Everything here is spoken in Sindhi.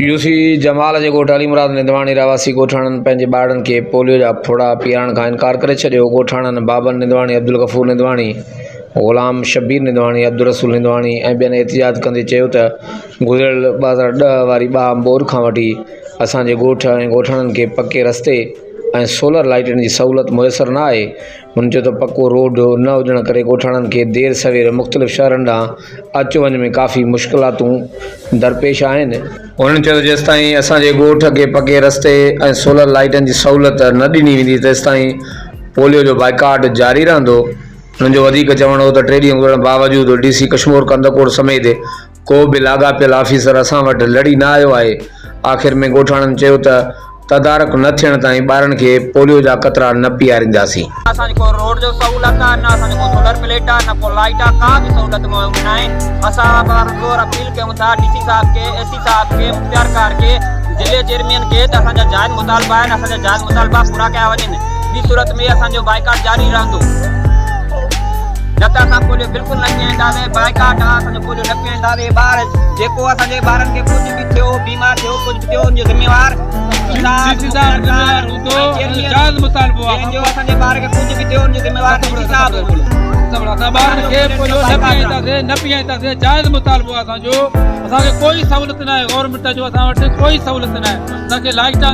يوسي جمال جي ڳوٺ علي مراد نندواڻي رهواسي ڳوٺاڻن پنهنجي ٻارڙن کي پوليو جا ڦڙا پيارڻ کان انڪار ڪري ڇڏيو، ڳوٺاڻن بابن نندواڻي، عبدالغفور نندواڻي، غلام شبير نندواڻي، عبدالرسول نندواڻي ۽ ٻين احتجاج ڪندي چيو ته گذريل 2010 واري ٻاهه ٻوڏ کان وٺي اسان جي ڳوٺ ۽ ڳوٺاڻن کي پڪي رستي ۽ سولر لائيٽن جي سهولت ميسر نه آهي، هن چيو ته پڪو روڊ نه هجڻ ڪري ڳوٺاڻن کي دير سوير مختلف شهرن ڏانهن اچ وڃ ۾ ڪافي مشڪلاتون درپيش آهن. هنن چيو ته جيستائين اسان جي ڳوٺ کي پڪي رستي ۽ سولر لائيٽن جي سهولت نه ڏني ويندي تيستائين پوليو جو بائيڪاٽ جاري رهندو. هنن جو وڌيڪ چوڻ هو ته ٽي ڏينهن گذرڻ باوجود ڊي سي ڪشمور ڪنڌڪوٽ سميت ڪو به لاڳاپيل آفيسر اسان وٽ لڙي نه آيو آهي. آخر ۾ ڳوٺاڻن چيو ته تدارڪ نه ٿيڻ تائين ٻارن کي پوليو جا قطرا نه پيارينداسين. نه اسان کي ڪو روڊ جو سهولت آ نه اسان کي ڪو سولر پليٽ آ نه ڪو لائيٽ آ ڪا به سهولت موجود ناهي اسان بار زور اپيل ڪيون ٿا ڊي سي صاحب کي اي سي صاحب کي مختيار ڪار کي ضلعي چيئرمين کي ته اسان جا جائز مطالبا آهن اسان جا جائز مطالبا پورا ڪيا وڃن ٻي صورت ۾ اسان جو بائيڪاٽ جاري رهندو نه ته اسان پوليو بلڪل نه پيئنداسين بائيڪاٽ آ اسان جو پوليو نه پيئنداسين ٻار جيڪو اسان جي ٻارن کي ڪجهه به ٿيو بيمار ٿيو ڪجهه به ٿيو ان جو ذميوار ڊي سي صاحب ذميوار هوندو جائز مطالبو آ جو اسان جي ٻار کي ڪجهه به ٿيو ان جو ذميوار ڊي سي صاحب هوندو. اسان ٻارن کي پوليو نه پيئنداسين نه پيئنداسين جائز مطالبو آ اسان جو اسان کي ڪوئي سهولت ناهي گورنمينٽ جو اسان وٽ ڪوئي سهولت ناهي اسان کي لائيٽ.